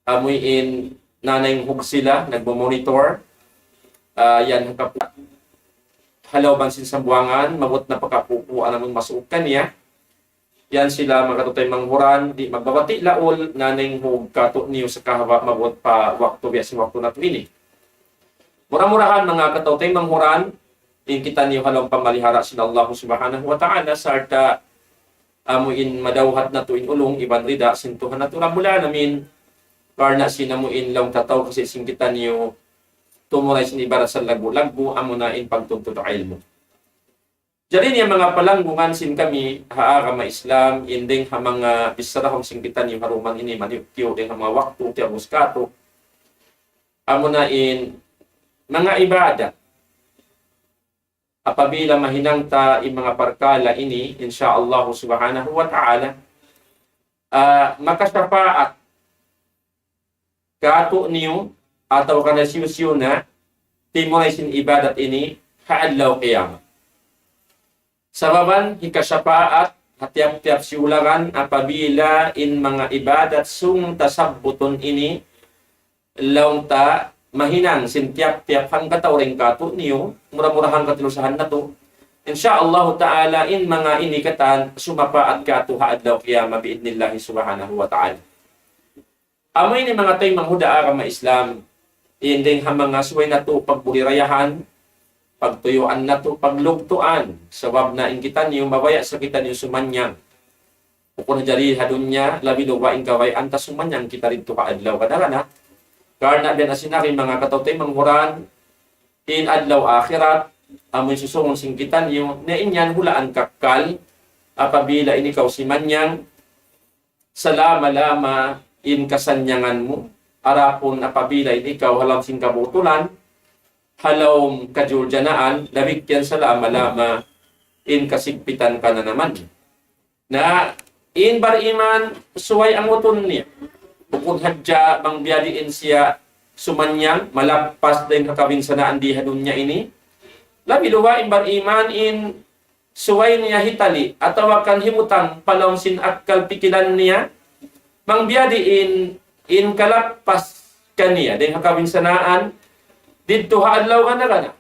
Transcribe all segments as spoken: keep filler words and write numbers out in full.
amuin nanaynghug sila, nagmo-monitor, ah, yan ha kapu-, ha lawm sin Sambuwangan, maabut na pa kapupuan amun masuuk kaniya. Yan sila manga kataw-taymanghuran, di' magbabati' laul, nanaynghug katu'niyu sa kahaba' maabut pa waktu biya' sin waktu natu' ini. Mura-murahan manga kataw-taymanghuran, in kitaniyu ha lawm pamalihara sin Allah Subhanahu wa Ta'ala, sarta' amuin madawhat natu' in ulung iban rida sin Tuhan natu' Rabbul Alamin. Karna' sin amuin laung ta tau kasi sin kitaniyu, tumuray sin ibadat sa laggu'-laggu', amuna in pagtuntut ilmu'. Jari niya manga palanggungan sin kami ha agama Islam, in dayng ha manga bichara sin kitaniyu ha duman ini, maniyu'-tiyu' dayng ha manga waktu, tiyabus katu'. Amuna in manga ibadat. Apabila mahinang ta in manga parkala' ini, insya Allah Subhanahu wa Ta'ala, ah, makasapaat katu'niyu atawa kan hisiyu-siyu na timuray sin ibadat ini ha adlaw qiyamah. Sababan hikasapaat ha tiyap-tiyap siyulagan apabila in manga ibadat sung ta sabbutun ini laung ta mahinang sin tiyap-tiyap hangkatau dayng katu'niyu, mura-murahan katilusahan natu'. Insya Allah Ta'ala in manga ini katan sumapaat katu' ha adlaw qiyamah bi'idhnillahi Subhanahu wa Ta'ala. Amu ini manga taymanghud ha agama Islam, in dayng ha manga subay natu' pagbudirayahan, pagtuyuan natu', paglugtuan, sabab na in kitaniyu, mabaya' sa kitaniyu sumanyang. Bukun ha jari ha dunya, labi luba' in kabayaan ta sumanyang kita didtu ha adlaw kadangana. Karna' biya' na sin agi manga kataw-taymanghuran, in adlaw akhirat, amu in susungun sin kitaniyu, na in yan hulaan kakkal, apabila in ikaw simanyang, salama-lama in kasannyangan mu, adapun apabila in ikaw ha lawm sin kabutulan, ha lawm kajuljanaan, damikkiyan salama-lama in kasigpitan kananaman. Na in bariman subay angutun niya. Bukun hadja bang biya' diin siya sumanyang, malappas dayn ha kabinsanaan di ha dunya ini. Labi luba' in bariman in subay niya hitali, atawa kan hibutang pa lawm sin akkal pikilan niya, bang biya' diin in kalappas kaniya dayn ha kabinsanaan, didtu ha adlaw gana-gana.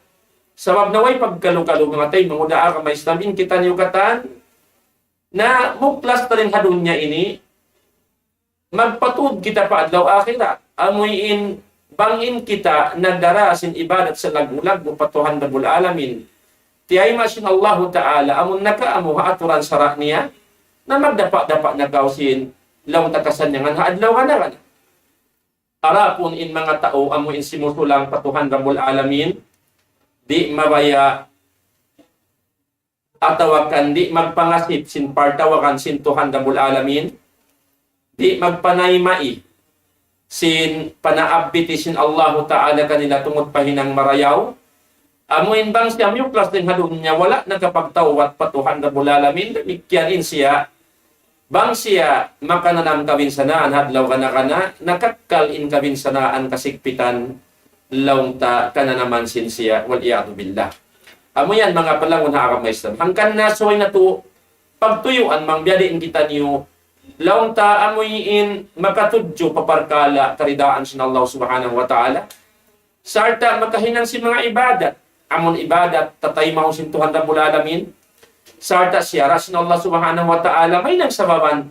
Sabab na way pagkalu-kalu manga taymanghud ha agama Islam in kitaniyu katan, na muklas ta dayn ha dunya ini, magpatud kita pa adlaw akhirat. Amu in bang in kita nagdara sin ibadat sa laggu'-laggu' pa Tuhan Rabbul Alamin. Tiyayma' sin Allahu Ta'ala, amun nakaamu ha aturan sara' niya, na magdapa'-dapa' na kaw sin laung ta kasannyangan ha adlaw gana-gana. Adapun in manga tau amu in simusulang pa Tuhan Rabbul Alamin, di' mabaya' atawa kan di' magpangasip sin partawagan sin Tuhan Rabbul Alamin, di' magpanayma' sin panaabbiti sin Allahu Ta'ala kanila tungud pa hinang marayaw, amu in bang siya miyuklas dayn ha dunya, wala' nakapagtawbat pa Tuhan Rabbul Alamin, damikkiyan in siya, bang siya makananam kabinsanaan ha adlaw gana-gana, nakakkal in kabinsanaan kasigpitan laung ta kananaman sin siya, wal iyadhu billah. Amu yan manga palangun ha agama Islam. Hangkan na subay natu' pagtuyuan bang biya' diin kitaniyu, laung ta amu in makatudju pa parkala' karidaan sin Allah Subhanahu wa Ta'ala. Sarta' makahinang sin manga ibadat. Amun ibadat, tataymaun sin Tuhan Rabbul Alamin. Sarta' siyara' sin Allah Subhanahu wa Ta'ala, mahinang sababan.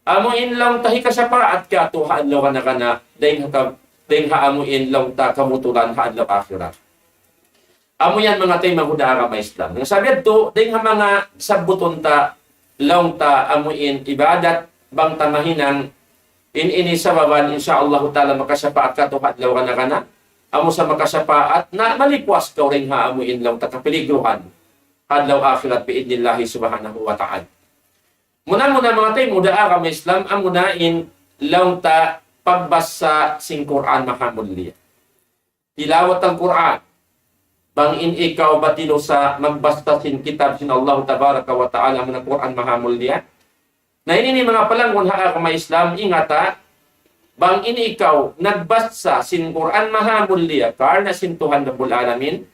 Amu in laung ta hikasapaat katu' ha adlaw gana-gana, dayn ha ka-, dayn ha amu in laung ta kabutulan ha adlaw akhirat. Amu yan manga taymanghud ha agama Islam. Hangkan sabab yadtu, dayn ha manga sabbutun ta laung ta amu in ibadat, bang ta mahinang in ini sababan, insya Allah Ta'ala makasapaat katu' ha adlaw gana-gana. Amu sa makasapaat, na malipuas kaw dayn ha amu in laung ta kapiligruhan ha adlaw akhirat bi'idhnillahi Subhanahu wa Ta'ala. Muna-muna manga taymanghud ha agama Islam, amuna in laung ta pagbasa sin Qur'an mahamulliya. Tilawat al-Qur'an. Bang in ikaw batilu sa magbasa sin kitab sin Allah Tabaraka wa Ta'ala, amuna Qur'an mahamulliya. Na ini manga palangun ha agama Islam, ingata, bang in ikaw nagbasa sin Qur'an mahamulliya, karna' sin Tuhan Rabbul Alamin,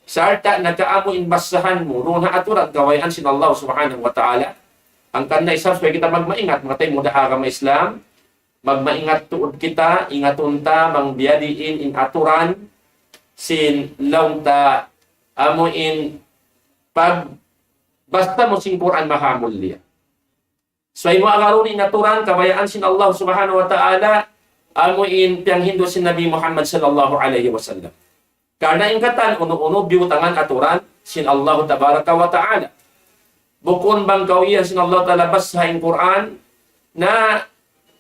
sarta' nakaamu in basahan mu, duun ha aturan kabayaan sin Allah Subhanahu wa Ta'ala. Hangkan na isab subay kita magmaingat, manga taymanghud ha agama Islam, Magmaingat tuud kita, ingatun ta, bang biyadiin in aturan, sin laung ta, amu in pagbasta mu sin Qur'an mahamulliya. Subay mu agarun in aturan kabayaan sin Allah Subhanahu wa Ta'ala, amu in piyanghindu' sin Nabi Muhammad sallallahu alayhi wasallam. Karna' in katan unu-unu biyutangan aturan sin Allah Tabaraka wa Ta'ala. Bukun bang kaw iyan sin Allah Ta'ala basaha in Qur'an, na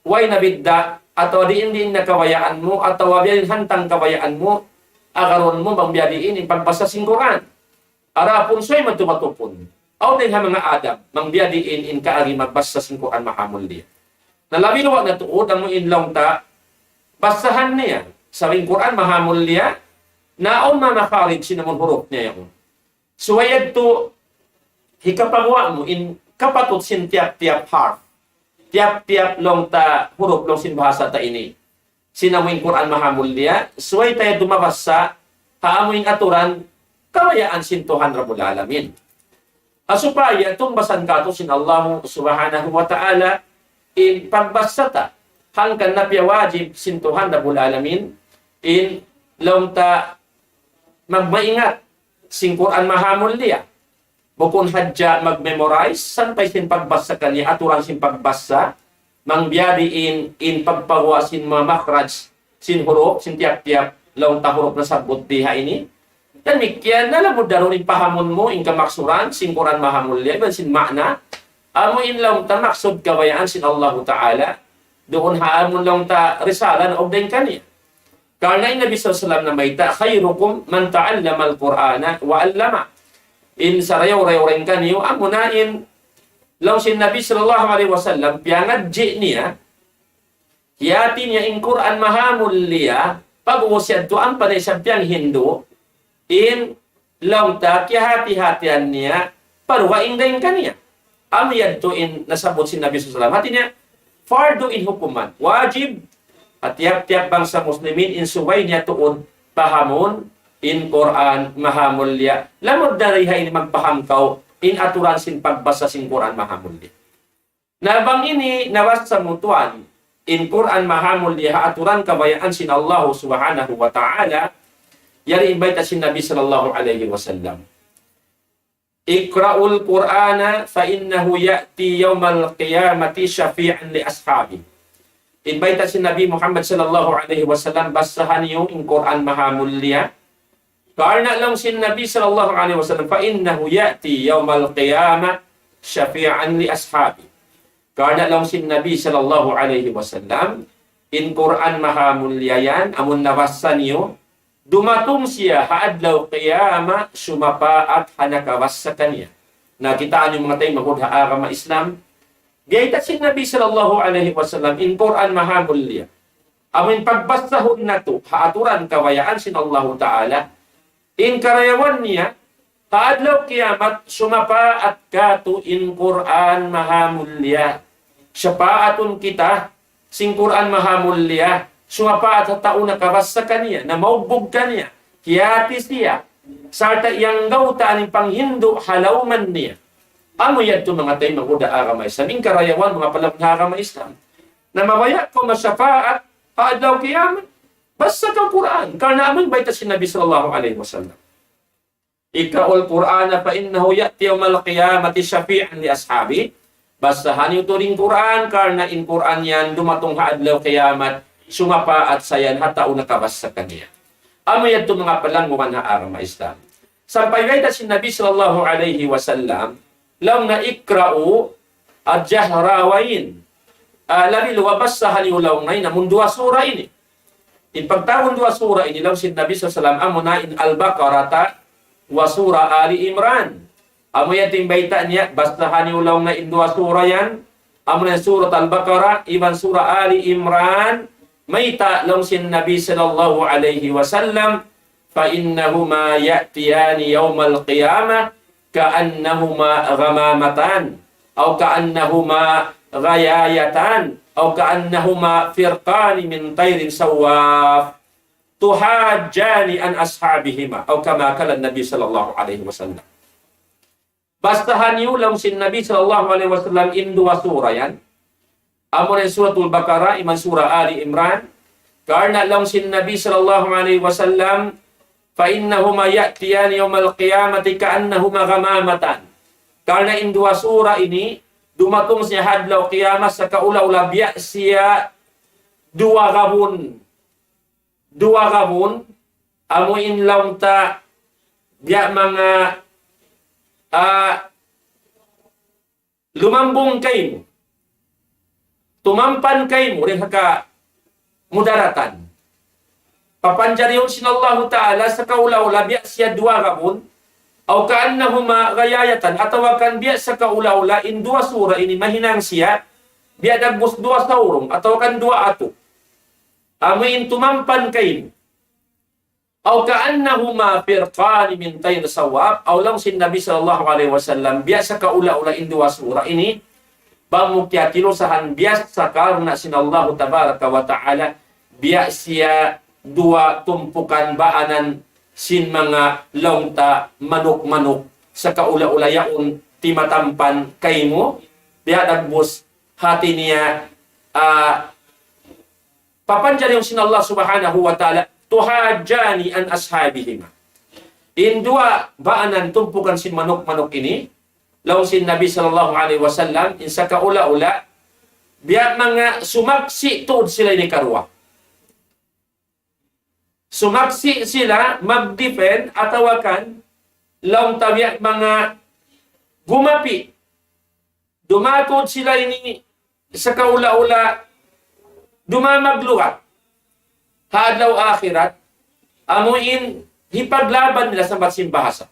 way na bidda', atawa diin-diin na kabayaan mu, atawa biya' diin hantang kabayaan mu, agarun mu bang biyadiin in pagbasa sin Qur'an. Adapun subay madtu-madtu pun, awn dayn ha manga adab, bang biyadiin in kaagi magbasa sin Qur'an mahamulliya. Na labi luwa' na tuud amu in laung ta, basahan niya. Sabab in Qur'an mahamulliya, na awn manga makharij sin amun hurup niya yaun. Subay yadtu hikapaguwa' mu in kapatut sin tiyap-tiyap harf. Tiyap-tiyap laung ta hurup laung sin bahasa ta ini. Sin amu in Qur'an mahamulliya, subay ta yadtu mabasa, ha amu in aturan, kabayaan sin Tuhan Rabbul Alamin. Ha supaya tumbasan katu' sin Allah Subhanahu wa Ta'ala, in pagbasa ta, hangkan na piyawajib sin Tuhan Rabbul Alamin, in laung ta magmaingat sin Qur'an mahamulliya. Bukun hadja mag-memorize, sampay sin pagbasa kaniya, aturan sin pagbasa, bang biyadiin in pagpaguwa' sin manga makhraj, sin hurup, sin tiyap-tiyap laung ta hurup nasabbut di ha ini. Damikkiyan na lamud dayn in pahamun mu, in kamaksuran, sin Qur'an mahamulliya, iban sin ma'na, amu in laung ta maksud kabayaan sin Allahu Ta'ala, duun ha amun laung ta risala na ugdayn kaniya. Karna' in Nabi sallallahu alayhi wasallam namayta', خيركم من تعلم القرآن وعلمه. In sarayaw-rayaw dayn kaniyu, amuna in laung sin Nabi sallallahu alayhi wasallam, piyangadji' niya, hiyati niya in Qur'an mahamulliya, pag'ubus yadtu ampa na isab piyanghindu', in laung ta kiyahati-hatihan niya, paruwaing dayn kaniya. Amu yadtu in nasabbut sin Nabi sallallahu alayhi wasallam. Hati niya, fardu in hukuman. Wajib, ha tiyap-tiyap bangsa Muslimin in subay niya tuud pahamun in Qur'an mahamulliya. Lamud dari ha ini magpaham kaw in aturan sin pagbasa sin Qur'an mahamulliya. Na bang ini nabasa mu tuwan in Qur'an mahamulliya ha aturan kabayaan sin Allah Subhanahu wa Ta'ala, yari in bayta' sin Nabi sallallahu alayhi wasallam. اقرأوا القرآن فإنه يأتي يوم القيامة شفيعا لأصحابه. In bayta' sin Nabi Muhammad sallallahu alayhi wasallam, basaha niyu in Qur'an mahamulliya. Karna' laung sin Nabi sallallahu alayhi wasallam, فإنه يأتي يوم القيامة شفيعا لأصحابه. Karna' laung sin Nabi sallallahu alayhi wasallam, in Qur'an mahamulliya yan, amun nabasa niyu, dumatung siya ha adlaw qiyamah, sumapaat ha nakabasa kaniya. Na kita' niyu manga taymanghud ha agama Islam, biyayta' sin Nabi sallallahu alayhi wasallam, in Qur'an mahamulliya. Amun pagbasahun natu', ha aturan kabayaan sin Allahu Ta'ala, in karayawan niya, ha adlaw kiyamat, sumapaat katu' in Qur'an mahamulliya. Sapaatun kita, sin Qur'an mahamulliya, sumapaat ha tau nakabasa kaniya, namaugbug kaniya, hiyati siya, sarta' iyanggaw ta in panghindu' ha lawman niya. Amu yadtu manga taymanghud ha agama Islam, in karayawan manga palangga' ha agama Islam. Na mabaya' kaw masapaat, ha adlaw kiyamat, basa kaw Qur'an. Karna' amu in bayta' sin Nabi sallallahu alayhi wasallam. اقرأوا القرآن فإنه يأتي يوم القيامة شفيعا لأصحابه. Basaha niyu tuud in Qur'an, karna' in Qur'an yan dumatung ha adlaw kiyamat, sumapaat sa yan ha tau nakabasa kaniya. Amu yadtu manga palangga' ha agama Islam. Sampay bayta' sin Nabi sallallahu alayhi wasallam, laung niya اقرأوا الجهرين. Ah, labi luwa' basaha niyu laung niya in amun duwa sura ini. In pagtawagun duwa sura ini laung sin Nabi sallallahu alayhi wasallam amuna in Al-Baqarah wa sura Ali Imran. Amu yadtu in bayta' niya, basaha niyu laung niya in duwa sura yan. Amuna in Surat Al-Baqarah, iban Sura Ali Imran. Mayta' laung sin Nabi sallallahu alayhi wasallam, فإنهما يأتيان يوم القيامة كأنهما غمامتان أو كأنهما غيايتان أو كأنهما فرقان من طير صواف تحاجان عن أصحابهما أو كما قال النبي صلى الله عليه وسلم. Basaha niyu laung sin Nabi sallallahu alayhi wasallam in duwa sura yan. Amuna in Suratul Baqarah, iban Surah Ali Imran. Karna' laung sin Nabi sallallahu alayhi wasallam, فإنهما يأتيان يوم القيامة كأنهما غمامتان. Karna' in duwa surah ini, dumatung siya ha adlaw kiyamat sakaula-ula biya' siya duwa gabun. Duwa gabun, amu in laung ta biya' manga, ah, lumambung kaymu. Tumampan kaymu, dayn ha kamudaratan. Papanjarihun sin Allahu Ta'ala sakaula-ula biya' siya duwa gabun, أو كأنهما غيايتان, atawa kan biya' sakaula-ula in duwa surah ini mahinang siya, biya' dagbus duwa saurung, atawa kan duwa atu. Amu in tumampan kaymu. أو كأنهما فرقان من طير صواف, aw laung sin Nabi sallallahu alayhi wasallam, biya' sakaula-ula in duwa surah ini, bang mu kiyatilusahan biya' sa karna' sin Allahu tabaraka wa ta'ala, biya' siya duwa tumpukan baanan sin manga laung ta manuk-manuk, sakaula-ula yaun timatampan kaymu, biya' dagbus hati niya, ah, papanjarihun sin Allah Subhanahu wa Ta'ala, تحاجان عن أصحابهما. In duwa baanan tumpukan sin manuk-manuk ini, laung sin Nabi sallallahu alayhi wasallam, in sakaula-ula, biya' manga sumaksi' tuud sila ini karuwa. Sumaksi' sila, mag-defend, atawa kan, laung ta biya' manga gumapi'. Dumatud sila ini sakaula-ula, dumamagluhat ha adlaw akhirat, amu in hipaglaban nila sambat sin bahasa.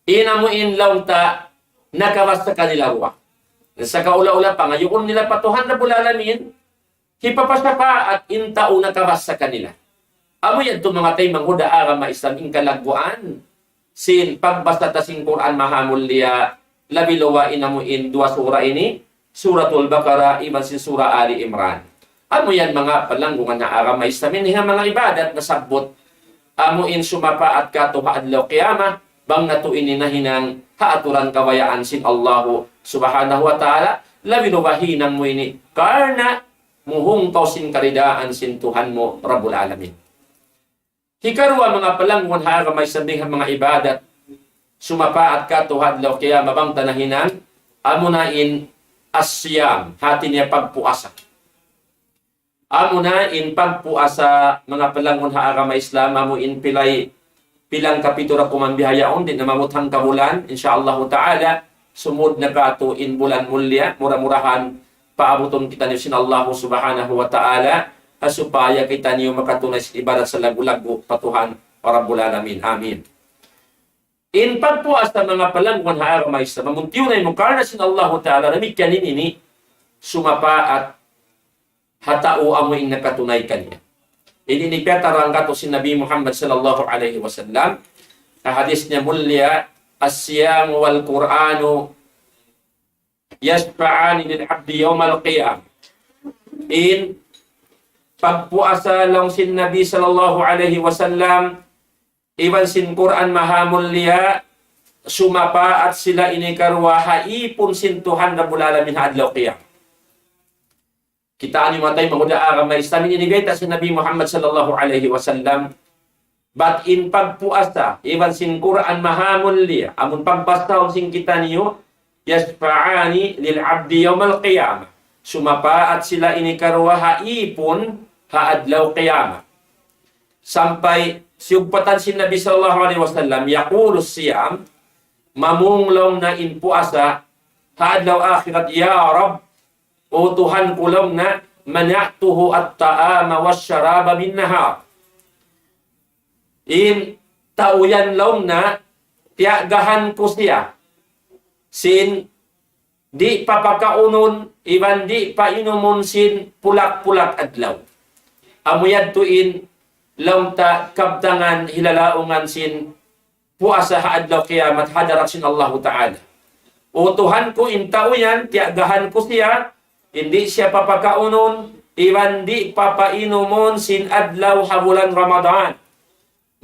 In amu in laung ta nakabasa kanila ruwa. Sakaula-ula pangayuun nila pa Tuhan Rabbul Alamin, hipapasapaat in tau nakabasa kanila. Amu yan tu manga taymanghud ha agama Islam in kalagguan sin pagbasa ta sin Qur'an mahamulliya, labi luwa in amu in duwa sura ini, Suratul Baqarah iban sin Sura Ali Imran. Amu yan manga palanggungan ha agama Islam ini ha manga ibadat nasabbut. Amu in sumapaat katu' ha adlaw qiyamah, bang natu' ini nahinang ha aturan kabayaan sin Allahu Subhanahu wa Ta'ala, labi luwa hinang mu ini karna' muhung kaw sin karidaan sin Tuhan mu Rabbul Alamin. Hikaruwa manga palanggungan ha agama Islam dayn ha manga ibadat, sumapaat katu' ha adlaw qiyamah bang ta nahinang, amuna in as-siyam, hati niya pagpuasa. Amuna in pagpuasa manga palanggungan ha agama Islam, amu in pilay, pilang kapitu ra kuman bihaun, di' na maabut hangka bulan, insya Allahu Ta'ala, sumud na katu' in bulan mulliya, mura-murahan, paabutun kitaniyu sin Allahu Subhanahu wa Ta'ala, ha supaya kitaniyu makatunay sin ibadat salaggu'-laggu' pa Tuhan Rabbul Alamin. Amin. In pagpuasa manga palanggungan ha agama Islam, amun tiyunay mu karna' sin Allahu Ta'ala, damikkiyan in ini, sumapaat ha tau amu in nakatunay kaniya. Ini in piyatarang katu' sin Nabi Muhammad sallallahu alayhi wasallam, ha hadis niya mulliya, الصيام والقرآن يشفعان للعبد يوم القيامة. In pagpuasa laung sin Nabi sallallahu alayhi wasallam, iban sin Qur'an mahamulliya, sumapaat sila ini karuwa ha ipun sin Tuhan Rabbul Alamin ha adlaw qiyamah. Kitaa niyu manga taymanghud ha agama Islam, ini bayta' sin Nabi Muhammad sallallahu alayhi wasallam, bat in pagpuasa, iban sin Qur'an mahamulliya, amun pagbasahun sin kitaniyu, يشفعان للعبد يوم القيامة. Sumapaat sila ini karuwa ha ipun ha adlaw qiyamah. Sampay siyugpatan sin Nabi sallallahu alayhi wasallam, يقول الصيام, mamung laung niya in puasa, ha adlaw akhirat, يا رب, O Tuhan ku laung niya, منعته الطعام والشراب بالنهار. In tau yan laung niya, tiyagahan ku siya sin di' papakaunun, iban di' painumun sin pulak-pulak adlaw. Amu yadtu in laung ta kabtangan hilalaungan sin puasa ha adlaw kiyamat ha hadarat sin Allahu Ta'ala. O Tuhan ku, in tau yan, tiyagahan ku siya, di' siya papakaunun, iban di' papainumun sin adlaw ha bulan Ramadan.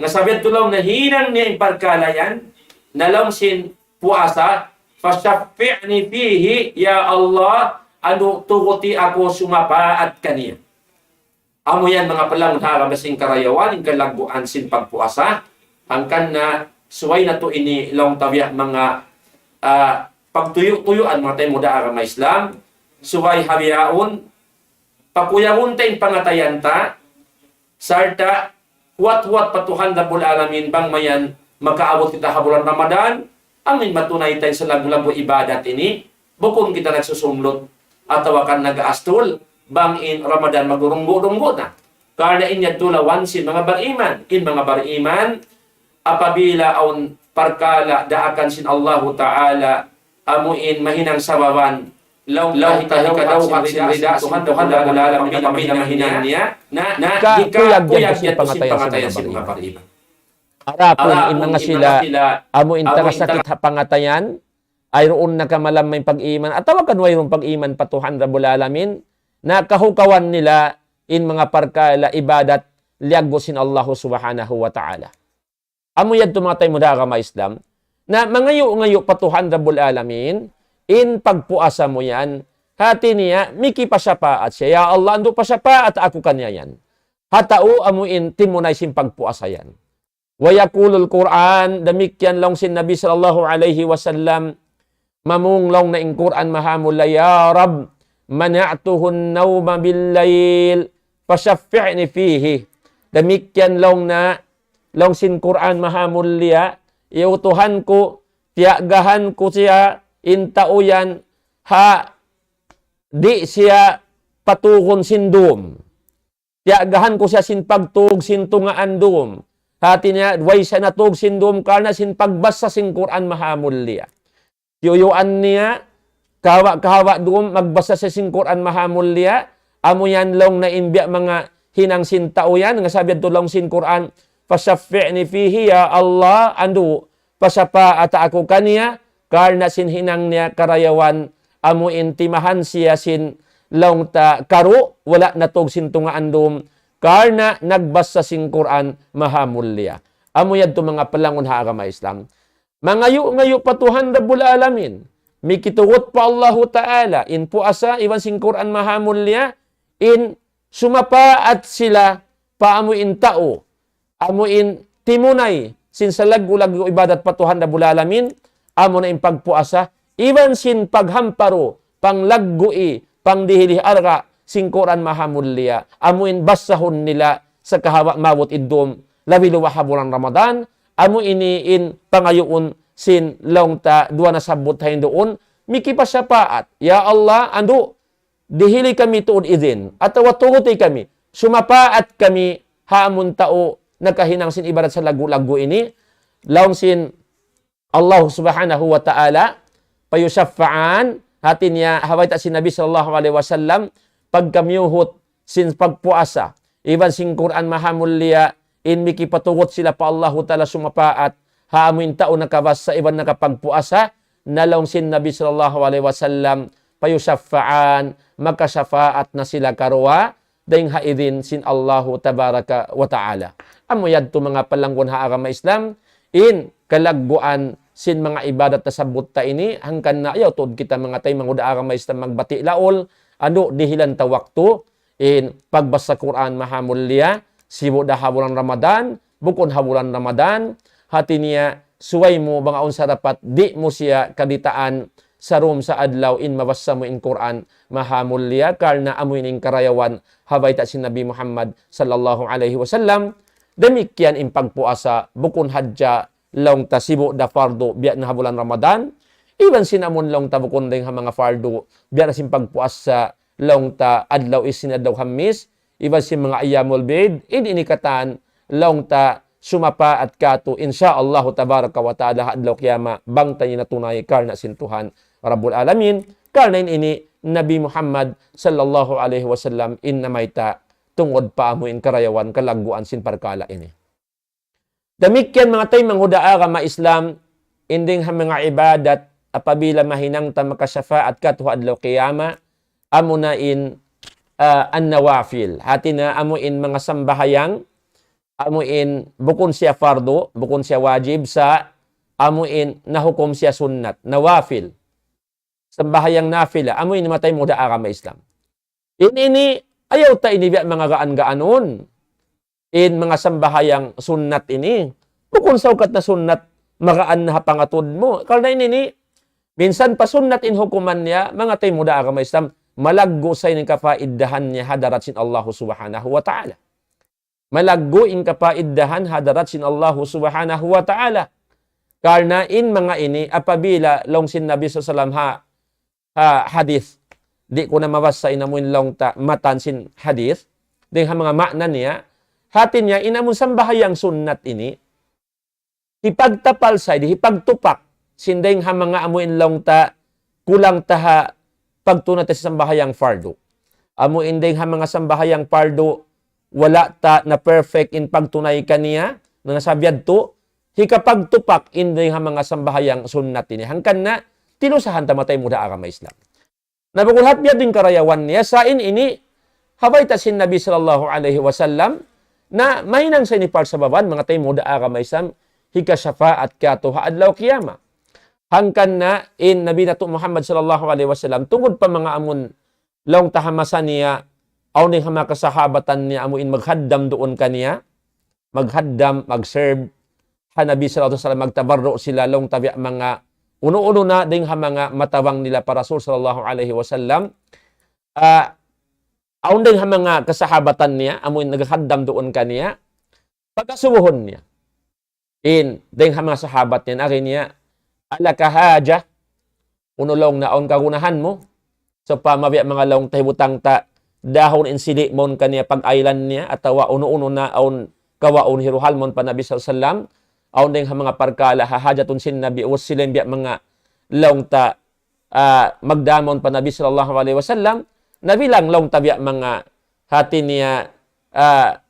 Nga sabab tuud laung niya hinang niya in parkala' yan, na laung sin puasa, فشفعني فيه يا الله anu, tuguti aku sumapaat kaniya. Amu yan manga palangun ha agama sin karayawan, in kalagguan sin pagpuasa. Hangkan na subay natu' ini laung ta biya' manga, ah, pagtuyu'-tuyuan manga taymanghud ha agama Islam. Subay ha bihaun, pakuyagun ta in pangatayan ta, sarta' huwat-huwat pa Tuhan Rabbul Alamin bang mayan makaabut kita ha bulan Ramadan, amu in matunay ta in salaggu'-laggu' ibadat ini, bukun kita nagsusumlut atawa kan nag-astul, bang in Ramadan magdurunggu'-dunggu' na. Karna' in yadtu lawan sin manga bariman. In manga bariman, apabila awn parkala' daakan sin Allahu Ta'ala, amu in mahinang sababan, laung ta hikadawhat sin rida sin Tuhan Rabbul Alamin, mahinang niya, na, na, hikakuyag yadtu sin pangatayan sin manga bariman. Adapun in manga sila, amu in taga sakit ha pangatayan, ay duun na kamalamma in pag-iman, atawa kan wayruun pag-iman pa Tuhan Rabbul Alamin, na kahukawan nila in manga parkala' ibadat liyaggu' sin Allahu Subhanahu wa Ta'ala. Amu yadtu manga taymanghud ha agama Islam, na mangayu'-ngayu' pa Tuhan Rabbul Alamin, in pagpuasa mu yan, hati niya, mikipasapaat siya, "Ya Allah, andu' pasapaat aku kaniya yan." Ha tau amu in timunay sin pagpuasa yan. ويقول القرآن, damikkiyan laung sin Nabi sallallahu alayhi wasallam, mamung laung niya in Qur'an mahamulliya, يا رب منعته النوم بالليل فشفعني فيه. Damikkiyan laung niya, laung sin Qur'an mahamulliya, "Ya Tuhan ku, tiyagahan ku siya, in tau yan, ha, di' siya patugun sin dum." Tiyagahan ku siya sin pagtug sin tungaan dum. Hati niya, way siya natug sin dum karna' sin pagbasa sin Qur'an mahamulliya. Tiyuyuan niya, kahawa-kahawa dum, magbasa siya sin Qur'an mahamulliya. Amu yan laung niya in biya' manga hinang sin tau yan, nga sabab yadtu laung sin Qur'an, فشفعني فيه, "Ya Allah, andu', pasapaat aku kaniya," karna' sin hinang niya karayawan, amu in timahan siya sin laung ta karu', wala' natug sin tungaan dum, karna' nagbasa sin Qur'an mahamulliya. Amu yadtu manga palangun ha agama Islam. Mangayu'-ngayu' pa Tuhan Rabbul Alamin. Mikitugut pa Allahu Ta'ala, in puasa, iban sin Qur'an mahamulliya, in sumapaat sila pa amu in tau, amu in timunay sin salaggu'-laggu' ibadat pa Tuhan Rabbul Alamin, amu na in pagpuasa, iban sin paghamparu, panglaggu'i, pangdihili arga', sin Qur'an mahamulliya, amu in basahun nila sakahawa maabut in dum, labi-labi ha bulan Ramadan, amu ini in pangayuun sin laung ta duwa nasabbut ha yan duun, mikipasapaat, "Ya Allah, andu', dihili kami tuud idin, atawa tuguti kami, sumapaat kami ha amun tau nakahinang sin ibadat salaggu'-laggu' ini," laung sin Allah Subhanahu wa Ta'ala, فيشفعان, hati niya, ha bayta' sin Nabi sallallahu alayhi wasallam, pagkamiyuhut sin pagpuasa, iban sin Qur'an mahamulliya, in mikipatugut sila pa Allahu Ta'ala sumapaat, ha amu in tau nakabasa iban nakapagpuasa, na laung sin Nabi sallallahu alayhi wasallam, فيشفعان, makasapaat na sila karuwa, dayn ha idin sin Allahu Tabaraka wa Ta'ala. Amu yadtu manga palangun ha agama Islam, in kalagguan sin manga ibadat nasabbut ta ini, hangkan na ayaw tuud kita manga taymanghud ha agama Islam magbati' laul, andu' dihilan ta waktu, in pagbasa Qur'an mahamulliya, sibu' da ha bulan Ramadan, bukun ha bulan Ramadan, hati niya, subay mu bang awn sarapat, di' mu siya kaditaan, sarum sa adlaw in mabasa mu in Qur'an mahamulliya, karna' amu ini in karayawan ha bayta' sin Nabi Muhammad sallallahu alayhi wasallam. Damikkiyan in pagpuasa, bukun hadja laung ta sibu' da fardu biya' na ha bulan Ramadan, iban sin amun laung ta bukun dayn ha manga fardu, biya' na sin pagpuasa laung ta adlaw Isnin, adlaw Hamis, iban sin manga ayyamul bid, in ini katan laung ta sumapaat katu', insya Allahu tabaraka wa ta'ala, ha adlaw qiyamah, bang ta ini natunay karna' sin Tuhan Rabbul Alamin, karna' in ini Nabi Muhammad sallallahu alayhi wasallam in namayta' tungud pa amu in karayawan kalagguan sin parkala' ini. Damikkiyan manga taymanghud ha agama Islam, in dayn ha manga ibadat, apabila mahinang ta makasapaat katu' ha adlaw qiyamah, amu na in, ah, an-nawafil. Hati niya amu in manga sambahayang, amu in bukun siya fardu, bukun siya wajib, sa' amu in nahukum siya sunnat, nawafil. Sambahayang nafila, amu ini matay muda agama Islam. In ini, ayaw ta ini biya' manga gaan-gaanun. In manga sambahayang sunnat ini, bukun saukat na sunnat, magaan na ha pangatud mu. Karna' in ini, minsan pa sunnat in hukuman niya, manga taymanghud ha agama Islam, malaggu' sa in kapaidahan niya ha hadarat sin Allah Subhanahu wa Ta'ala. Malaggu' in kapaidahan ha hadarat sin Allah Subhanahu wa Ta'ala. Karna' in manga ini, apabila laung sin Nabi sallallahu alayhi wasallam ha, ha hadith, di' ku na mabassa in amu in laung ta matan sin hadith, dayn ha manga ma'na niya, hati niya in amu in sambahayang sunnat ini, hipagtapal sa di', hipagtupak sin dayn ha manga amu in laung ta kulang ta ha pagtunay ta sin sambahayang fardu. Amu in dayn ha manga sambahayang fardu, wala' ta na perfect in pagtunay kaniya, na sabab yadtu, hikapagtupak in dayn ha manga sambahayang sunnat ini. Hangkan na, tilusahan ta manga taymanghud ha agama Islam. Na bukun hat biya' diin karayawan niya, sa' in ini, ha bayta' sin Nabi sallallahu alayhi wasallam, na mahinang sa ini parsababan, manga taymanghud ha agama Islam, hikashafaat katu' ha adlaw qiyamah. Hangkan na in Nabi natu' Muhammad sallallahu alayhi wasallam, tungud pa manga amun laung ta ha masa niya, awn dayn ha manga kasahabatan niya, amu in maghaddam duun kaniya, maghaddam, mag-serve, ha Nabi sallallahu alayhi wasallam, magtabarru' sila laung ta biya' manga, unu-unu na dayn ha manga matabang nila pa Rasul sallallahu alayhi wasallam. Ah, awn dayn ha manga kasahabatan niya, amu in naghaddam duun kaniya, pagkasubuhun niya. In, dayn ha manga sahabat niya, agi niya, "Alaka haja?" Unu laung na awn kagunahan mu? Sawpama biya' manga laung ta hibutang ta, dahun in sili' mawn kaniya pag-aylan niya, atawa unu-unu na awn kawaun hiruhal mawn pa Nabi sallallahu alayhi wasallam, awn dayn ha manga parkala' ha hajatun sin Nabi, ubus sila in biya' manga laung ta, ah, magdamaun pa Nabi sallallahu alayhi wasallam, Nabi laung ta biya' manga hati niya, ah,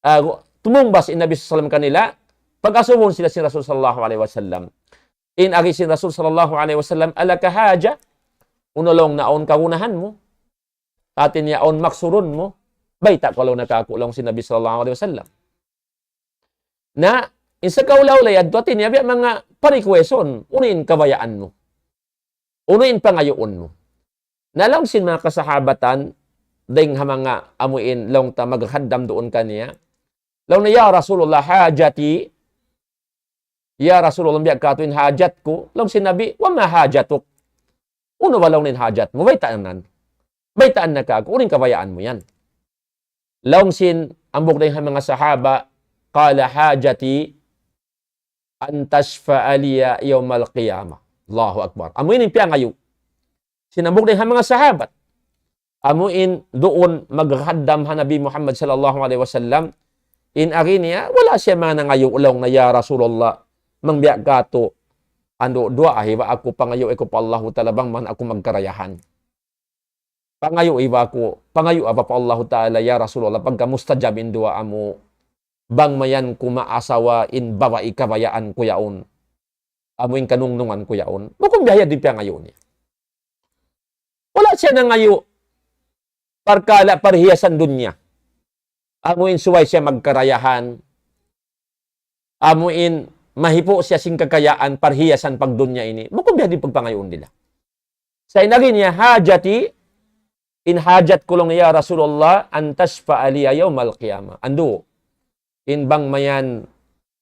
ah, tumungbas in Nabi sallallahu alayhi wasallam kanila, pagkasubuhun sila sin Rasul sallallahu alayhi wasallam. In agi sin Rasul sallallahu alayhi wasallam, "Alaka haja?" Unu laung na awn kagunahan mu? Hati niya awn maksurun mu? Bayta' kaw laung na kāku' laung sin Nabi sallallahu alayhi wasallam. Na, in sakaula-ula yadtu hati niya biya' manga pa-request-un, unu in kabayaan mu? Unu in pangayuun mu? Na laung sin manga kasahabatan, dayn ha manga amu in laung ta maghaddam duun kaniya. Laung niya, "Ya Rasulullah, hajati." "Ya Rasulullah, biya' katu' in hajat ku." Laung sin Nabi, "Wa ma hajatuk?" Unu ba laung in hajat mu? Baytaan na. Baytaan na kāku', unu in kabayaan mu yan? Laung sin hambuuk dayn ha manga sahaba, "Qala hajati an tashfa'a liya yawmal qiyamah." Allahu Akbar. Amu ini in piyangayu' sin hambuuk dayn ha manga sahabat. Amu in duun maghaddam ha Nabi Muhammad sallallahu alayhi wasallam. In agi niya, wala' siya manga nangayu' laung na, "Ya Rasulullah, bang biya' katu', andu' duwaa iban aku, pangayu' aku pa Allahu Ta'ala bang man aku magkarayahan." Pangayu' iban aku, pangayu' aku pa Allahu Ta'ala, "Ya Rasulullah, pagka mustajab in duwaa mu, bang mayan ku maasawa in babai kabayaan ku yaun. Amu in kanungnungan ku yaun." Bukun biya' yadtu in piyangayu' niya. Wala' siya nangayu' parkala' parhiyasan dunya. Amu in subay siya magkarayahan. Amu in mahipu' siya sin kakayaan, parhiyasan pagdunya ini. Bukun biya' diin pagpangayuun nila. Sa' in agi niya, "Hajati, in hajat ku laung, ya Rasulullah, an tashfa'a liya yawmal qiyamah." Andu', in bang mayan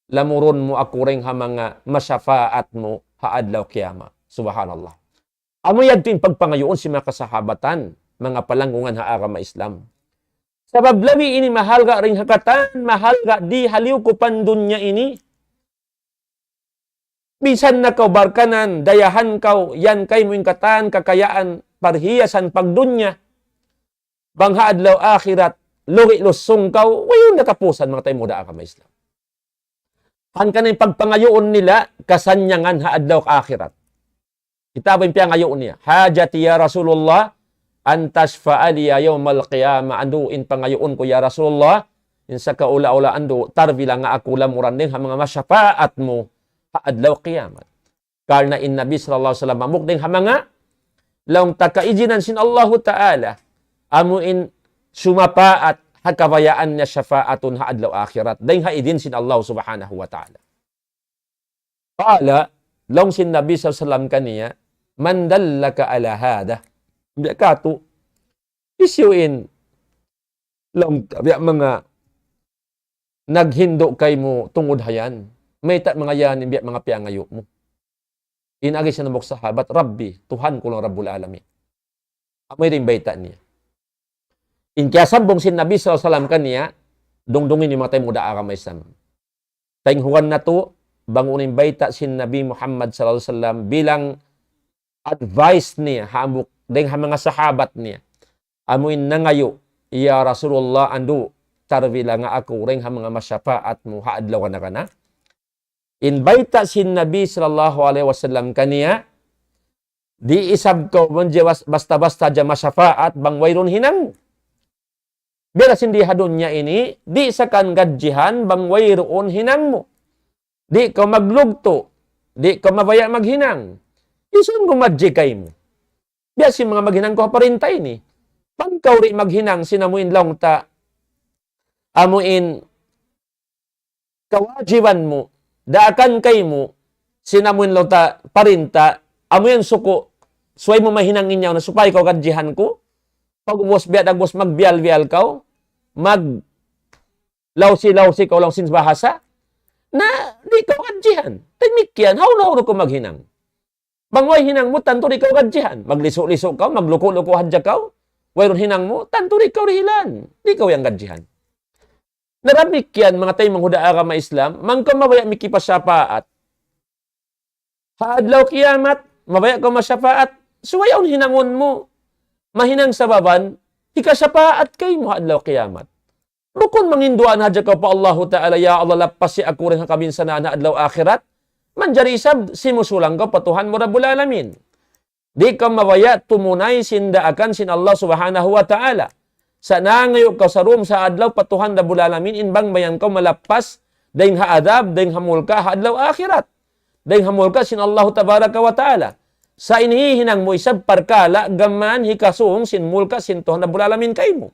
lamurun mu aku dayn ha manga mashafaat mu ha adlaw qiyamah. Subhanallah. Amu yadtu in pagpangayuun sin manga kasahabatan, manga palanggungan ha agama Islam. Sabab labi ini mahalga' dayn ha katan, mahalga' di ha liyukupan dunya ini. Bisan na kaw barkanan, dayahan kaw, yan kaymu in katan, kakayaan, parhiyasan pagdunya. Bang ha adlaw akhirat, lugi' lusung kaw, wayruun na kapusan, manga taymanghud ha agama Islam. Hangkan in pagpangayuun nila, kasannyangan ha adlaw akhirat. Kitaa ba in piyangayu' niya? "Hajati ya Rasulullah, an tashfa'a liya yawmal qiyamah." Andu', in pangayuun ku ya Rasulullah, in sakaula-ula andu', tarbilang aku lamuran dayn ha manga mashafaat mu ha adlaw kiyamat. Karna' in Nabi sallallahu alayhi wasallam hambuuk dayn ha manga laung ta kaijinan sin Allahu Ta'ala, amu in sumapaat ha kabayaan niya shafaatun ha adlaw akhirat, dayn ha idin sin Allah Subhanahu wa Ta'ala. Qala, laung sin Nabi sallallahu alayhi wasallam kaniya, من دلك على هذا؟ Biya' katu', hisiyu in laung ta biya' manga naghindu' kaymu tungud ha yan? Mayta' manga yan in biya' manga piyangayu' mu? In agi sin hambuuk sahabat, Rabbi, Tuhan ku laung, Rabbul Alamin. Amu in bayta' niya. In kiyasambung sin Nabi sallallahu alayhi wasallam kaniya, dungdungi niyu manga taymanghud ha agama Islam. Taynghugan natu', bang unu in bayta' sin Nabi Muhammad sallallahu alayhi wasallam bilang advice niya, ha hambuuk, dayng ha manga sahabat niya. Amu in nangayu', "Ya Rasulullah, andu', tarwilanga aku dayng ha manga masapaat mu ha adlaw kana-kana." In bayta' sin Nabi sallallahu alayhi wasallam kaniya, di' isab kaw manjari bas-, basta-basta hadja masapaat bang wayruun hinang mu. Biya' da sin di ha dunya ini, di' sa kaw gadjihan bang wayruun hinang mu. Di' kaw maglugtu', di' kaw mabaya' maghinang. Isun gumadji kaymu. Biya' sin manga maghinang kaw ha parinta ini. Bang kaw di' maghinang sin amu in laung ta, amu in kawajiban mu, daakan kaymu, sin amu in laung ta parinta, amu yan suku', subay mu mahinang in yaun na supaya kaw gadjihan ku, pag-ubus biya' da ubus magbiyal-biyal kaw, maglawsi-lawsi kaw laung sin bahasa, na di' kaw gadjihan. Damikkiyan, hawnu-hawnu kaw maghinang. Bang way hinang mu, tantu di' kaw gadjihan. Maglisu'-lisu' kaw, magluku'-luku' hadja kaw. Wayruun hinang mu, tantu di' kaw dihilan. Di' kaw yan gadjihan. Na damikkiyan, manga taymanghud ha agama Islam, bang kaw mabaya' mikipasapaat ha adlaw kiyamat, mabaya' kaw masapaat, subay awn hinangun mu. Mahinang sababan, hikasapaat kaymu ha adlaw kiyamat. Bukun manginduwaa na hadja kaw pa Allahu Ta'ala, "Ya Allah, lappasi aku dayn ha kabinsanaan ha adlaw akhirat." Manjari isab simusulang kaw pa Tuhan mu Rabbul Alamin. Di' kaw mabaya' tumunay sin daakan sin Allah Subhanahu wa Ta'ala. Sa' nangayu' kaw sa dum sa adlaw pa Tuhan Rabbul Alamin, in bang mayan kaw malappas dayn ha adab, dayn ha mulka' ha adlaw akhirat. Dayn ha mulka' sin Allahu Tabaraka wa Ta'ala. Sa' in hihinang mu isab parkala' gām hikasūng sin mulka' sin Tuhan Rabbul Alamin kaymu.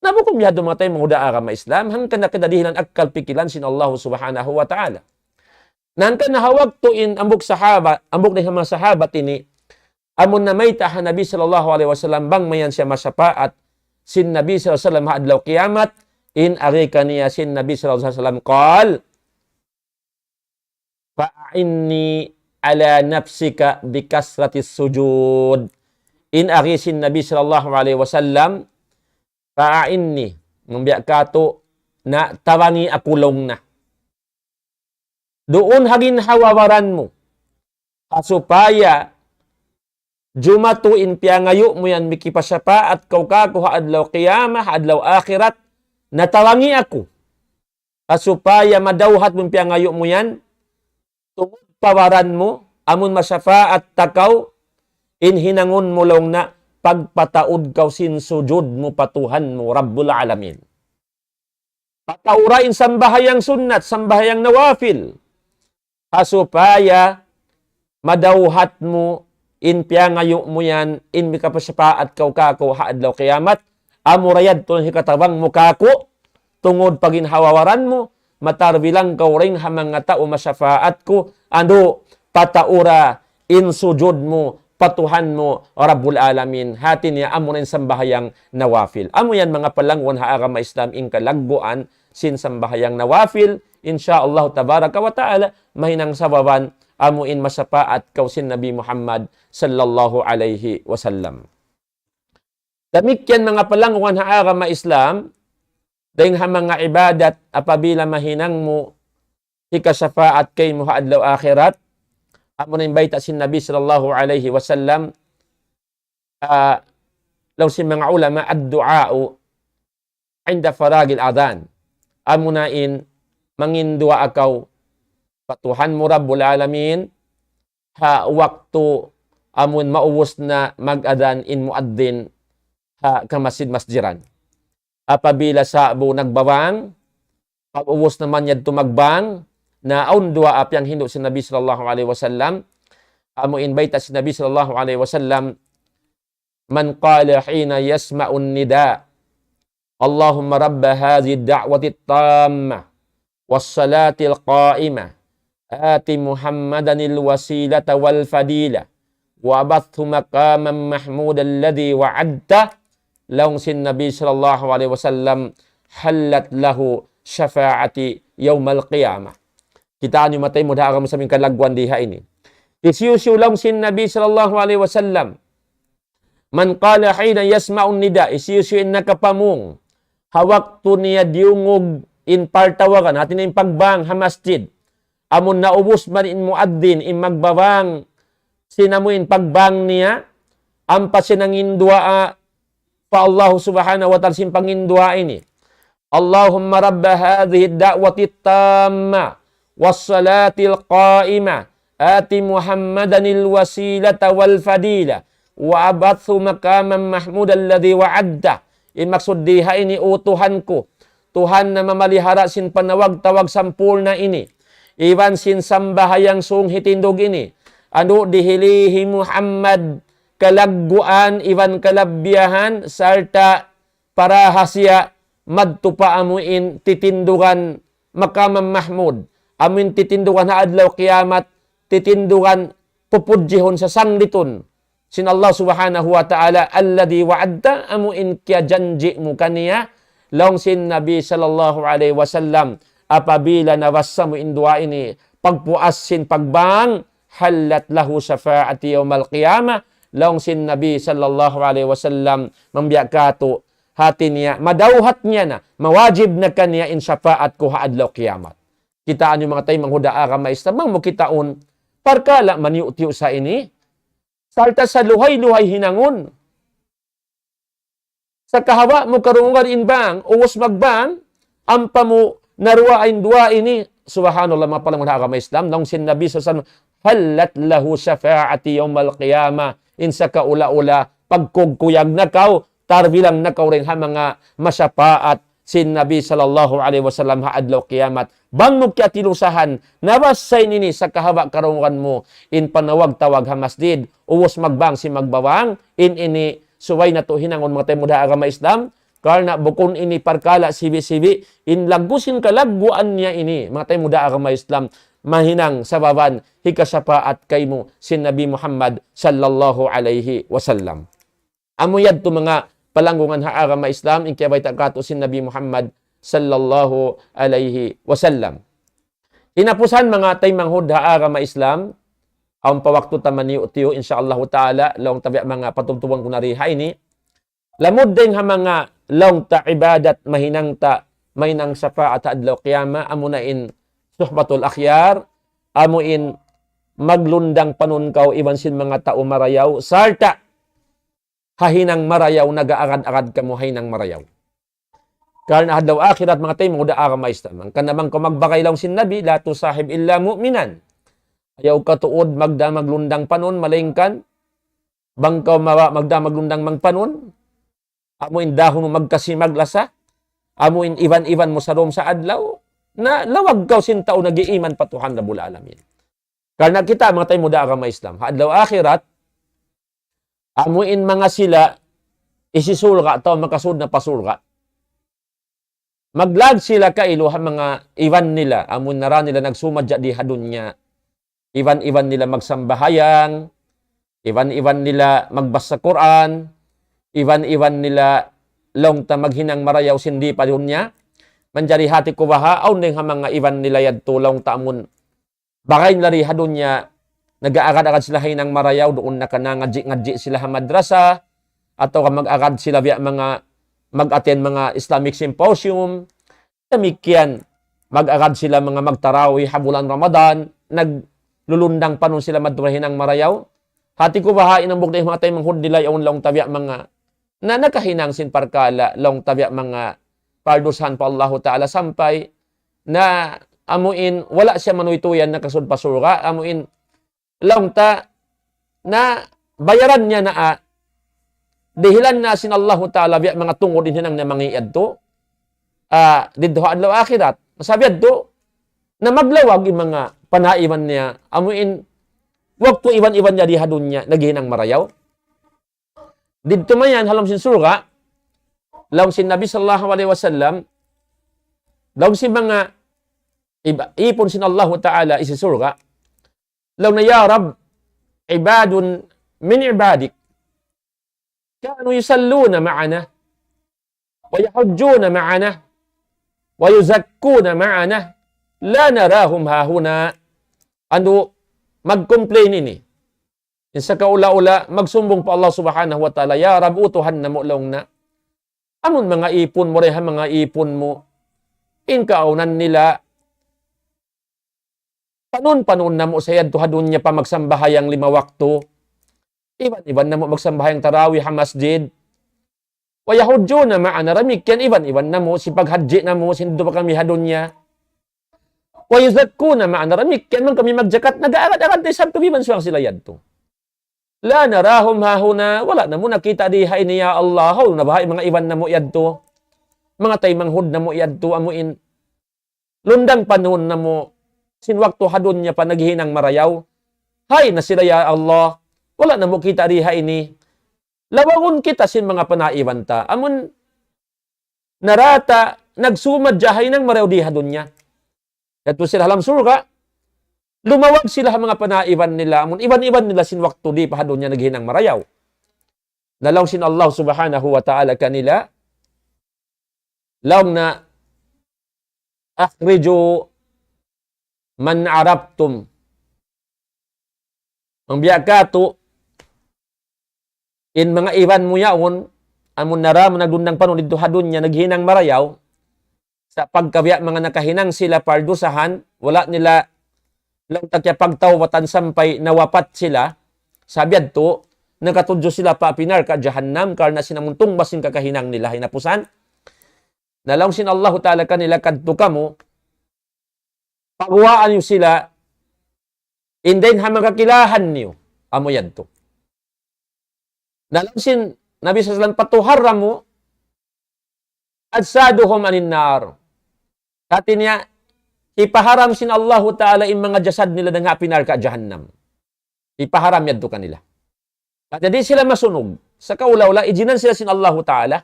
Na bukun bihadtu manga taymanghud ha agama Islam, hangkan na kadadihilan akkal pikilan sin Allah Subhanahu wa Ta'ala. Na hangkan na ha waktu in hambuuk sahabat, hambuuk dayn ha manga sahabat ini, amun namayta' ha Nabi sallallahu alayhi wasallam bang mayan siya masapaat sin Nabi sallallahu alayhi wasallam ha adlaw kiyamat, in agi kaniya sin Nabi sallallahu alayhi wasallam, قال: فأعني على نفسك بكثرة السجود. In agi sin Nabi sallallahu alayhi wasallam, فأعني, mangbiya' katu', na tabangi aku laung na. Duun ha ginhawa-baran mu. Ha supaya jumatu in piyangayu' mu yan mikipasapaat kaw kāku' ha adlaw kiyamat, ha adlaw akhirat, na tabangi aku. Ha supaya madawhat mu in piyangayu' mu yan, tungud pa baran mu, amun masapaat ta kaw, in hinangun mu laung na pagpataud kaw sin sujud mu pa Tuhan mu, Rabbul Alamin. Pataura in sambahayang sunnat, sambahayang nawafil. Ha supaya madawhat mu in piyangayu' mu yan, in mikapasapaat kaw kāku' ha adlaw kiyamat, amura yadtu in hikatabang mu kāku', tungud pa ginhawa-baran mu, matarbilang kaw dayn ha manga tau masapaat ku, andu', pataura in sujud mu pa Tuhan mu, Rabbul Alamin. Hāti niya amu na in sambahayang nawafil. Amu yan manga palangguan ha agama Islam in kalagguan sin sambahayang nawafil. Insya Allah tabaraka wa ta'ala, mahinang sababan amu in masapaat kaw sin Nabi Muhammad sallallahu alayhi wasallam. Damikkiyan manga palangguan ha agama Islam, dayn ha manga ibadat apabila mahinang mu hikasapaat kaymu ha adlaw akhirat, amu na in bayta' sin Nabi sallallahu alayhi wasallam, ah, laung sin manga ulama, الدعاء عند فراغ الأذان. Amu na in manginduwaa kaw pa Tuhan mu Rabbul Alamin, ha waktu amun maubus na mag-adhan in muadhin ha kamasjid-masjiran. Apabila sa'bu nagbabang, pag-ubus naman yadtu magbang, na awn duwaa piyanghindu' sin Nabi sallallahu alayhi wasallam, amu in bayta' sin Nabi sallallahu alayhi wasallam, من قال حين يسمع النداء: اللهم رب هذه الدعوة التامة والصلاة القائمة آت محمدا الوسيلة والفضيلة وابعثه مقاما محمودا الذي وعدته, laung sin Nabi sallallahu alayhi wasallam, حلت له شفاعتي يوم القيامة. Kitaa niyu manga taymanghud ha agama Islam in kalagguan di ha ini. Hisiyu-siyu, laung sin Nabi sallallahu alayhi wasallam, من قال حين يسمع النداء, hisiyu-siyu in nakapamung ha waktu niya diyungug in partawagan, hati niya in pagbang ha masjid. Amun naubus man in muadzin in magbabang, sin amu in pagbang niya, ampa siya nanginduwaa pa Allah Subhanahu wa Ta'ala sin panginduwaa ini. اللهم رب هذه الدعوة التامة والصلاة القائمة آت محمدا الوسيلة والفضيلة وابعثه مقاما محمودا الذي وعدته. In maksud di ha ini, O Tuhan ku, Tuhan na mamalihara sin panawag-tawag sampurna' ini, iban sin sambahayang sung hitindug ini, andu' dihili hi Muhammad kalagguan iban kalabbiyahan sarta' paraha siya madtu pa amu in titindugan maqaman mahmud, amu in titindugan ha adlaw kiyamat, titindugan pupudjihun, sasanglitun sin Allah Subhanahu wa Ta'ala, الذي وعدته, amu in kiyajanji' mu kaniya, laung sin Nabi sallallahu alayhi wasallam, apabila nabassa mu in duwaa ini, pagpuas sin pagbang, حلت له شفاعتي يوم القيامة, laung sin Nabi sallallahu alayhi wasallam, manga biya' katu', hati niya, madawhat niya na, mawajib na kaniya in shafaat ku ha adlaw kiyamat. Kitaa niyu manga taymanghud ha agama Islam, bang mu kitaun, parkala' maniyu'-tiyu' sa ini, sarta' sa luhay-luhay hinangun. Sa kahawa' mu karungugan in bang, ubus magbang, ampa mu naruwaa in duwaa ini, subhanallah, manga palangga' ha agama Islam, laung sin Nabi sallallahu alayhi wasallam, حلت له شفاعتي يوم القيامة, in sa kaula-ula, pagkugkuyag na kaw, tarbilang na kaw dayn ha manga mashapaat sin Nabi sallallahu alayhi wasallam ha adlaw kiyamat. Bang mu kiyatilusahan, nabassa in ini sa kahawa' karungugan mu, in panawag-tawag ha masjid, ubus magbang sin magbabang, in ini subay natu' hinangun manga taymanghud ha agama Islam, karna' bukun ini parkala' sibi'-sibi', in laggu' sin kalagguan niya ini, manga taymanghud ha agama Islam, mahinang sababan hikashapaat kaymu sin Nabi Muhammad sallallahu alayhi wasallam. Amu yadtu manga palanggungan ha agama Islam, in kiyabayta' katu' sin Nabi Muhammad sallallahu alayhi wasallam. Hinapusan manga taymanghud ha agama Islam, awn pa waktu ta maniyu'-tiyu', insha Allahu ta'ala, laung ta biya' manga patubtuban ku na di ha ini. Lamud dayn ha manga laung ta ibadat mahinang ta, mahinang shapaat ha adlaw kiyamat, amu na in suhbatul akhyar, amu in maglundang panun kaw iban sin manga tau marayaw, sarta' ha hinang marayaw, nag-aagad-agad kamu ha hinang marayaw. Karna' ha adlaw akhirat, manga taymanghud ha agama Islam, hangkan na bang kaw magbagay, laung sin Nabi, لا تصاحب إلا مؤمنا. Ayaw kaw tuud magda maglundang panun, malaingkan bang kaw mawa-, magda maglundang manga panun, amu in dahun mu magkasi maglasa, amu in iban-iban mu sa dum sa adlaw, na lawag kaw sin tau nag-iiman pa Tuhan Rabbul Alamin. Karna' kita, manga taymanghud ha agama Islam, ha adlaw akhirat, amu in manga sila hisisurga' atawa makasud na pa surga', maglag sila kailu ha manga iban nila, amu in nara nila nagsumadja di ha dunya. Iban-iban nila magsambahayang, iban-iban nila magbasa Qur'an, iban-iban nila laung ta maghinang marayaw sin di pa dunya. Manjari hati ku baha', awn dayn ha manga iban nila yadtu laung ta amun bagay nila di ha dunya, nag-aagad-agad sila ha hinang marayaw, duun na ka nangadji'-ngadji' sila ha madrasa, atawa ka mag-agad sila biya' manga mag-attend manga Islamic symposium, damikkiyan mag-agad sila manga magtarawih ha bulan Ramadan, naglulundang panun sila madtu ha hinang marayaw. Hati ku baha' in hambuuk dayn ha manga taymanghud nila yaun laung ta biya' manga na nakahinang sin parkala' laung ta biya' manga pardusahan pa Allahu Ta'ala sampay na amu in wala' siya manuytuyan nakasud pa surga', amu in laung ta na bayaran niya na, ah, dihilan na sin Allahu Ta'ala biya' manga tungud in hinang niya mangi' yadtu, ah, didtu ha adlaw akhirat. Sabab yadtu, na maglawag in manga panaiban niya, amu in waktu iban-iban niya di ha dunya, naghinang marayaw. Didtu mayan ha lawm sin surga', laung sin Nabi sallallahu alayhi wasallam, laung sin manga iba-, ipun sin Allahu Ta'ala hisisurga', laung niya, يا رب، عباد من عبادك كانوا يصلون معنا ويحجون معنا ويزكون معنا لا نراهم هاهنا. Anu, mag-complain ini. In sakaula-ula, magsumbung pa Allah Subhanahu wa Ta'ala, "Ya Rabb, O Tuhan namu'," laung niya, "amun manga īpun mu, dayn ha manga īpun mu, in kaawnan nila, panun-panun namu' sa yadtu ha dunya pa magsambahayang lima waktu. Iban-iban namu' magsambahayang tarawih ha masjid. ويحجون معنا, damikkiyan iban-iban namu', sipaghajji namu', sin duun pa kami ha dunya. ويزكون معنا, damikkiyan bang kami magjakat, nag-aagad-agad da isab kami iban suwang sila yadtu. لا نراهم هاهنا, wala' namu' nakita' di ha ini, ya Allah, hawnu na baha' in manga iban namu' yadtu, manga taymanghud namu' yadtu, amu in lundang panun namu', sin waktu ha dunya pa naghihinang marayaw. Hayn na sila, ya Allah, wala' namu' kita' di ha ini. Lawagun kita sin manga panaiban ta. Amun nara ta nagsumad ha hinang marayaw di ha dunya, yadtu sila ha lawm surga', lumawag sila ha manga panaiban nila, amun iban-iban nila sin waktu di pa ha dunya naghihinang marayaw." Na laung sin Allah Subhanahu wa Ta'ala kanila, laung niya, "أخرجوا من عرفتم." Bang biya' katu', in manga iban mu yaun, amun nara mu naglundang panun didtu ha dunya, naghinang marayaw, sa' pagka biya' manga nakahinang sila pardusahan, wala' nila laung ta kiyapagtawbatan sampay nawapat sila, sa' biya' yadtu, nakatudju sila pa api narka' jahannam, karna' sin amun tungbas sin kakahinang nila ha hinapusan. Na laung sin Allahu Ta'ala kanila, "Kadtu kamu, paguwaa niyu sila, in dayn ha manga kakilahan niyu," amu yadtu. Na laung sin Nabi sallallahu alayhi wasallam, "فتحرم أجسادهم عن النار." Hati niya, hipaharam sin Allahu Ta'ala in manga jasad nila dayn ha api narka' jahannam. Hipaharam yadtu kanila. Hati di' sila masunug. Sakaula-ula, ijinan sila sin Allahu Ta'ala.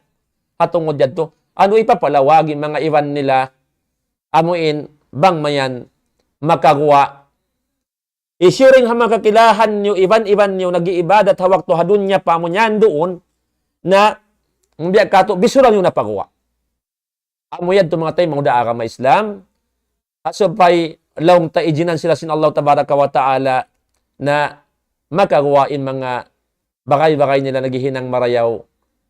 Ha tungud yadtu, anu, hipapalawag in manga iban nila, amu in, bang mayan, makaguwa'. Hisiyu dayn ha manga kakilahan niyu, iban-iban niyu, nag-iibadat ha waktu ha dunya pa, amu yan duun, na, bang biya' katu', bisuran niyu na paguwa'. Amu yadtu manga taymanghud ha agama Islam, ha supaya laung ta ijinan sila sin Allah Tabaraka wa Ta'ala na makaguwa' in manga bagay-bagay nila naghihinang marayaw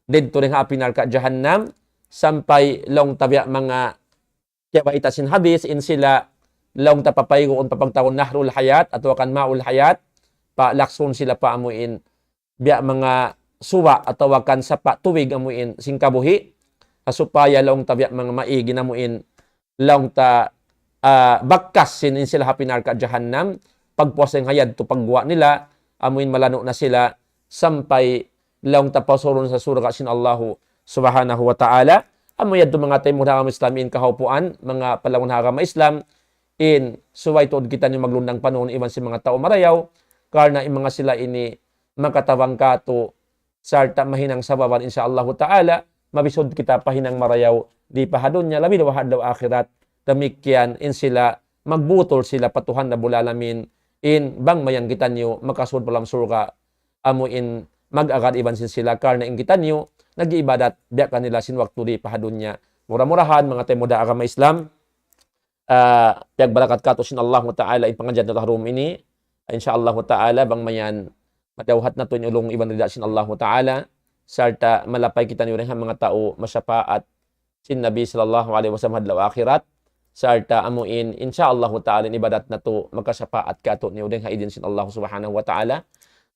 didtu dayn ha api narka' jahannam, sampay laung ta biya' manga kiyabayta' sin hadith, in sila laung ta papayguun pa pagtawagun nahrul hayat atawa kan ma'ul hayat, palaksun sila pa amu in biya' manga suwa' atawa kan sapa' tubig amu in sin kabuhi', ha supaya laung ta biya' manga maig in amu in laung ta, ah, bakas sin in sila ha api narka' jahannam, pagpuas dayn ha yadtu pagguwa' nila, amu in malanu' na sila, sampay laung ta pasurun ha surga' sin Allahu Subhanahu wa Ta'ala. Amu yadtu manga taymanghud ha agama Islam in kahaupuan, manga palangga' ha agama Islam, in subay tuud kitaniyu maglundang panun iban sin manga tau marayaw, karna' in manga sila ini makatabang katu', sarta' mahinang sababan, insya Allahu Ta'ala, mabisud kita pa hinang marayaw di pa ha dunya, labi da ha adlaw akhirat. Damikkiyan in sila magbutul sila pa Tuhan Rabbul Alamin, in bang mayan kitaniyu makasud pa lawm surga', amu in mag-agad iban sin sila, karna' in kitaniyu nag-iibadat biya' kanila sin waktu di pa ha dunya. Mura-murahan, manga taymanghud ha agama Islam, ah, piyagbarakat katu' sin Allahu Ta'ala in pangadjian natu' ha dum ini. Insya Allahu Ta'ala, bang mayan madawhat natu' in ulung iban rida sin Allahu Ta'ala, sarta' malapay kitaniyu dayn ha manga tau masapaat sin Nabi sallallahu alayhi wasallam ha adlaw akhirat, sarta' amu in, insya Allahu Ta'ala, in ibadat natu' makasapaat katu'niyu dayn ha idin sin Allah Subhanahu wa Ta'ala.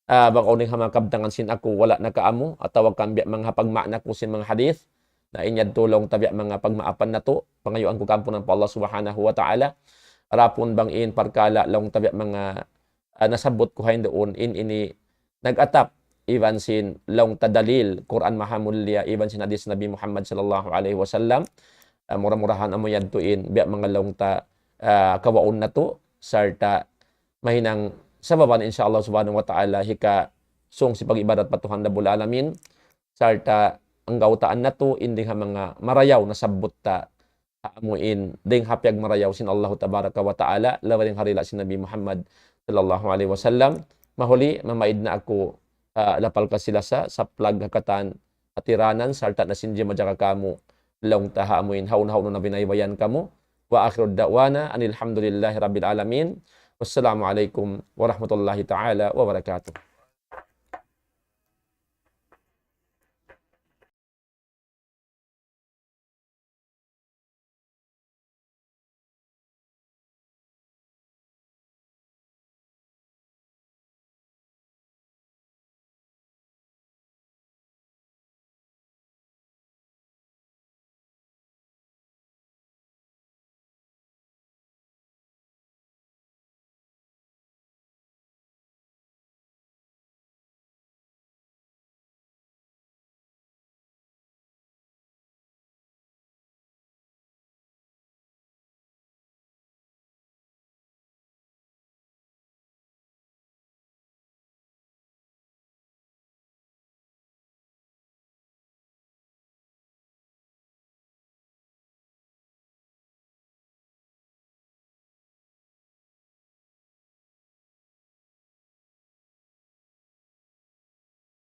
Ah, bang awn dayn ha manga kabtangan sin aku wala' nakaamu, atawa kan biya' manga pagmaana ku sin manga hadith, na in yadtu laung ta biya' manga pagmaapan natu', pangayuan ku kaampunan pa Allah Subhanahu wa Ta'ala. Adapun bang in parkala' laung ta biya' manga, ah, nasabbut ku ha yan duun, in ini nag-atap iban sin laung ta dalil, Qur'an Mahamulliya, iban sin hadith Nabi Muhammad sallallahu alayhi wasallam. Ah, mura-murahan amu yadtu in biya' manga laung ta, ah, kawaun natu', sarta' mahinang sababan, insya Allah Subhanahu wa Ta'ala, hikasung sin pag-ibadat pa Tuhan Rabbul Alamin, sarta' anggawtaan natu' in dayn ha manga marayaw nasabbut ta, amu in dayn ha piyagmarayaw sin Allahu Tabaraka wa Ta'ala, labi dayn ha rila sin Nabi Muhammad sallallahu alayhi wasallam. Mahuli, mamaid na aku ah, lapal kasilasa, saplag ha katan hatiranan, sarta' na sin jimajaga kamu, laung ta ha amuin haun-haun na binaybayan kamu. وآخر دعوانا أن الحمد لله رب العالمين. والسلام عليكم ورحمة الله تعالى وبركاته.